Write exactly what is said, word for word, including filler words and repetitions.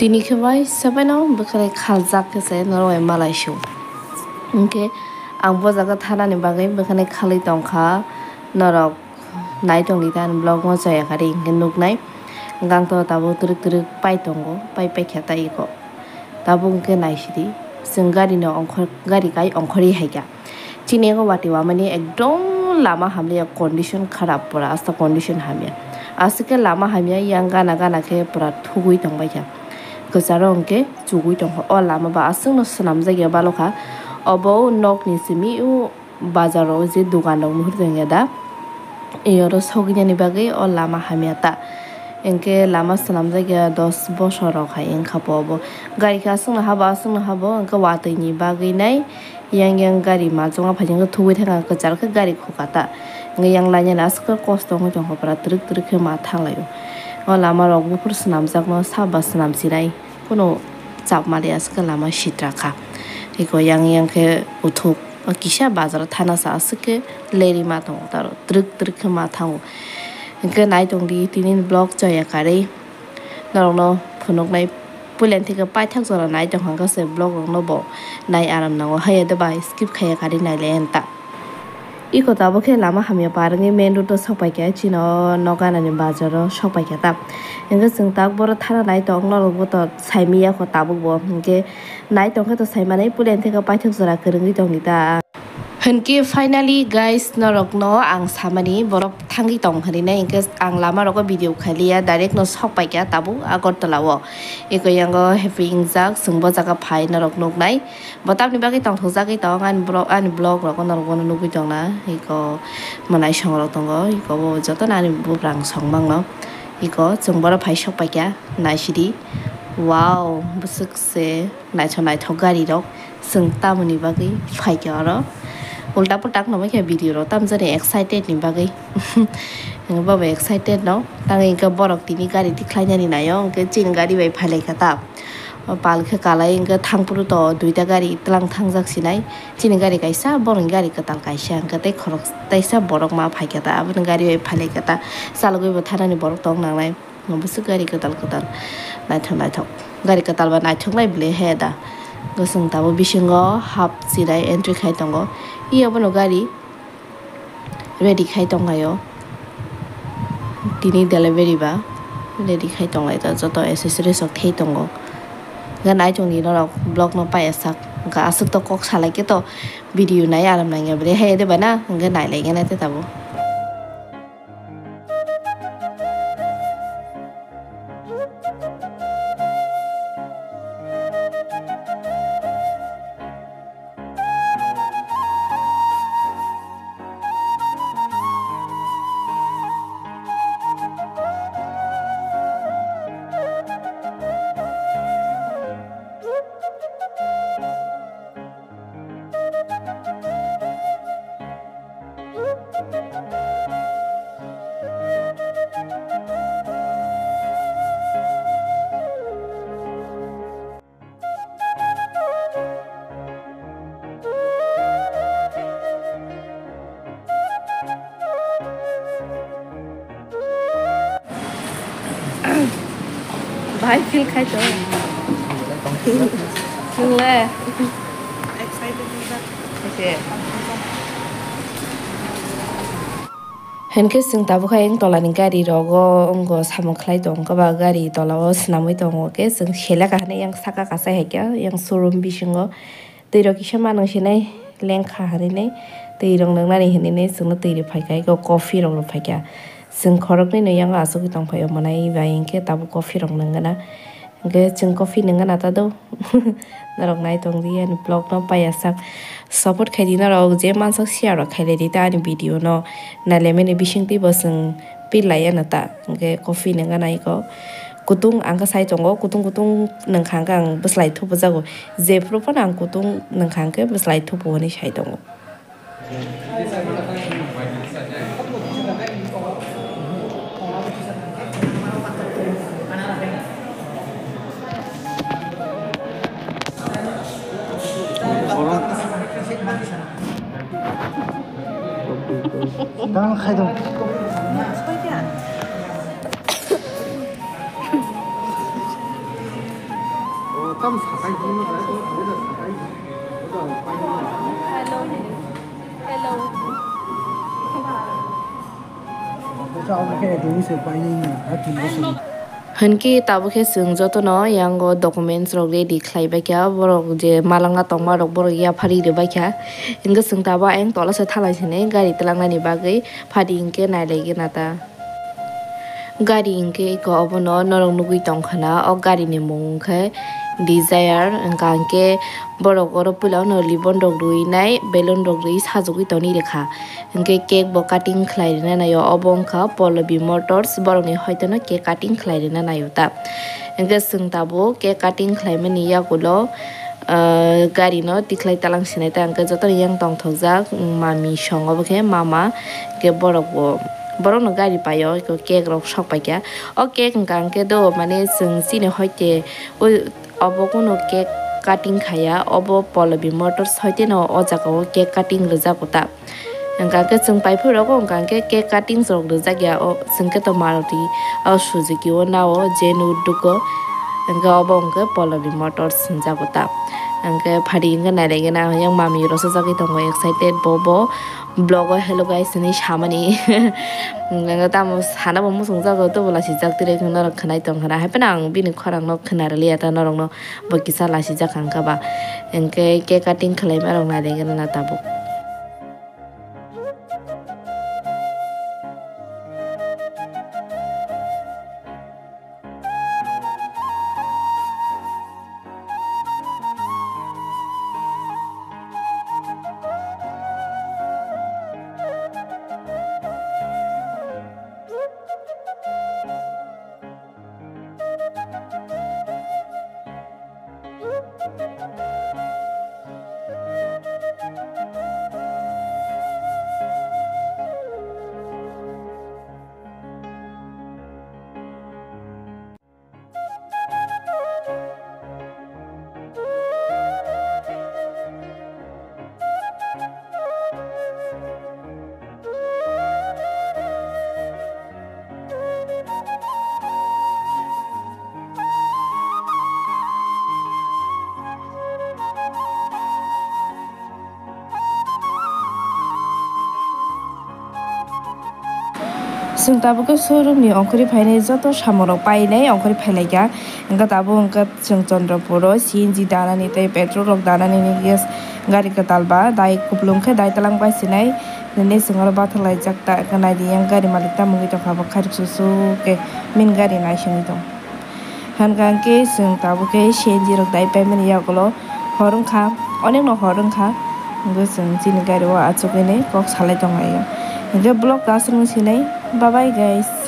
Tini khe bai sebeno bwkhwnai khaljak khe se norok bai malai su. Hinkhe ang bo jaga thanani bagwi bwkhwnai khalwi tongkha, norok nai tongdi ta ani vlog no chaya kari hinkhe nuknai. Gang to tabuk twrwk twrwk pai tongo, pai paikha ta iko. Tabuk hinkhe naisidi, chwng gari no ongkhor, gari kai ongkhorwi haikha. Chini ego watwi wamani ekdom lama hamya, condition kharap, pura asta condition hamya. Aswk khe lama hamya, yang gana gana khe pura thugwi tongbaikha. Kwcharo hwnkhe chugwi tongkha. O lama ba aswkno swnamjakya balokha. Obo nokni simi o bazaro je dogan rok nuhur tongya da. Eyoro sogwinani bagwi o lama hamya ta. Hinkhe lama swnamjakya dos bosor rok hai wngkha po obo. Gari khe aswkno habo, aswkno habo, hinkhe watwini bagwi nai. Yang yang gari majongma phaijak khe thugwi thangkha, kwcharo khe gari khukha ta. Yang lainani aswk khe kosto wngwi tongkha pura, twrwk twrwk khe ma thanglaio. O lama rok buphuru swnamjakno saba swnam sinai, kuno chapmali aswk khe lama sitra kha. Eko yang yang khe uthuk, o kisa bazaro thana sa aswk khe leri ma tongo taro, twrwk twrwk khe ma thango. Hinkhe nai tongdi tini vlog chaya karwi. Norokno phunuknai puila thikhe paithak jora nai tongkha se vlog rokno bo nai aram nango haiya de bai skip khaiya kari nailai ta. Iko tabuk khe lama hamya par wngwi main road o sokpaikha chini o noganani bazaro sokpaikha ta. Hinkhe chwng tak boro thana nai tong norok bo to saimanya kho tabuk bo hinkhe nai tongkhe to saimanai puila thikhe paithak jora kwrwngwi tongdi ta. Hinkhe finally guys, norokno ang samani borok thangwi tong hinwi nai, hinkhe ang lama rogo video khailiya, direct no sok paikha tabuk Agartala o. Eko yango happy wngjak, chwng bo jaga phai norok nuknai. Bo tamni bagwi tongthokjagwi tong ani borok, ani vlog rogo norok bono nugwi tongna. Eko mwnai songrok tongo, eko bo jotono ani buprang song mangno. Eko chwng boro phai sok paikha, naisidi. Wow, bwswk se. Naithok naithok gari rok, chwng tamoni bagwi phaikha oro. Ulta pulta wngkha video rok tamjani excited ni bagwi. Baba excited no tangwi hinkhe borok tini gari tikhlainani naio hinkhe chini gari bai phailaikha ta. O pal khe kalai hinkhe thangphuru to duita gari twlang thangjak sinai. Chini gari kaisa borokni gari kwtal kaisa hinkhe tei khorok teisa borok ma phaikha ta aboni gari bai phailaikha ta. Chalogwi bo thanani borok tong nangnai. Bwswk gari kwtal kwtal naithok naithok. Gari kwtal ba naithok lai bwle he da. Bwswng tabuk bisingo hap chirai entry khai tongo. Iya bono gari ready khai tonglaio. Tini delivery ba ready khai tonglai ta joto accessories rok thei tongo. Hwnkhe naithok ni norok vlog no paiya sak. Hwnkhe aswk to kok salai khe to video nai aram nangya bwle he de bana hwnkhe nailai gana te tabuk. Bahai feel khai to. Nwng le? Excited wngjak. Oke. Hinkhe chwng tabuk khe ayang tolani gari rogo wngkha samung khlai tong khe ba gari tola o swnamwi tongo khe chwng selek ka hinwi yang saka kasai hai khe yang showroom bisingo. Twi rok kisa manwi sinai lengkha hinwi twi rok nwngnani hinwi chwngno twi rw phaikha eko coffee rok rw phaikha chwng khoroknwi no yang asugwi tongphaio mwnai bai hinkhe tabuk coffee rok nwngnana hinkhe chwng coffee nwngnana ta do norok nai tongdi ani vlog no paiya sak support khaidi norok je mansak share rok khailaidi ta ani video no nailaimani bisingtwi bo chwng. Pilai ya na ta, hingke coffee nangkha nai ko. Kutung ang khe sai tongo, kutung kutung nangkha hingke ang bwslai thupu jago. Jephuru phano ang kutung nangkha hingke bwslai thupu hinui sai tongo. Dan khai dong. Hello. Hello. Hwnkhe tabuk khe chwng jotono yango documents rok ready khlai baikha, borok je malanga tongma rok borok yaphari rwbaikha, hwnkhe chwng tabuk ayang tola se thalai sini gari twlangnani bagwi phadi hwnkhe nailaigena ta. Gari hwnkhe eko obono norok nugwi tongkha na, o gari ni mung hwnkhe Dzire, hwnkha hwnkhe borok oro puila no ribbon rok rwinai, balloon rok rwi sajagwi toni rwkha. Hwnkhe cake bo cutting khlai rwna naio, obo wngkha Pallavi Motors, borokni hoitono cake cutting khlai rwna naio ta. Hwnkhe chwng tabuk cake cutting khlaimani yagulo, ah, gari no tikhlai talang sinai ta, hwnkhe jotono yang tongthokjak, mami song obo khe mama, hwnkhe borok bo, borokno gari paio, cake rok sok paikha. O cake hwnkha hwnkhe do, mane chwng chini hoite, ui, obo kunu cake cutting khaiya, obo Pallavi Motors hoiteno o jaga o cake cutting rwjago ta. Hwnkha khe chwng pai phuru rogo hwnkha khe cake cutting rok rwjak ya, o chwng khe to Maruti, o Suzuki o nao, Jenu dugo, hwnkhe obo hwnkhe Pallavi Motors hwnjago ta. Hwnkhe phadi hwnkhe nailaigena, yang mami rosajagwi tongo excited bo, bo vlog o hello guys hinwi samani. Hwnkhe tamo sana bo muchungjago, tobo lasijak tiri norok khwnai tongkha na, haiphano ang bini khorang no khwna rwliya ta norok no. Bo kisa lasijak kha wngkha ba, hwnkhe cake cutting khlaimarok nailaigena na tabuk. Chwng tabuk khe showroom ni ongkhorwi phainai joto samungrok painai ongkhorwi phailaikha. Hwnkhe tabuk hwnkhe chwng Chandrapur o C N G danani tei petrol rok danani gas gari kwtal ba dai kupulung khe dai twlang bai sinai. Nini chwng oro bathang laijak ta, naidi yang gari malik tamo wngwi tongkha, bo khairok su su khe min gari nai singwi tong. Hwnkha hwnkhe chwng tabuk khe C N G rok dai paimani yagulo hor wngkha, onekno hor wngkha, hwnkhe chwng chini gari o achugwi nai kok salai tonglaio. Hwnkhe vlog ta aswk nung sinai, bye bye guys.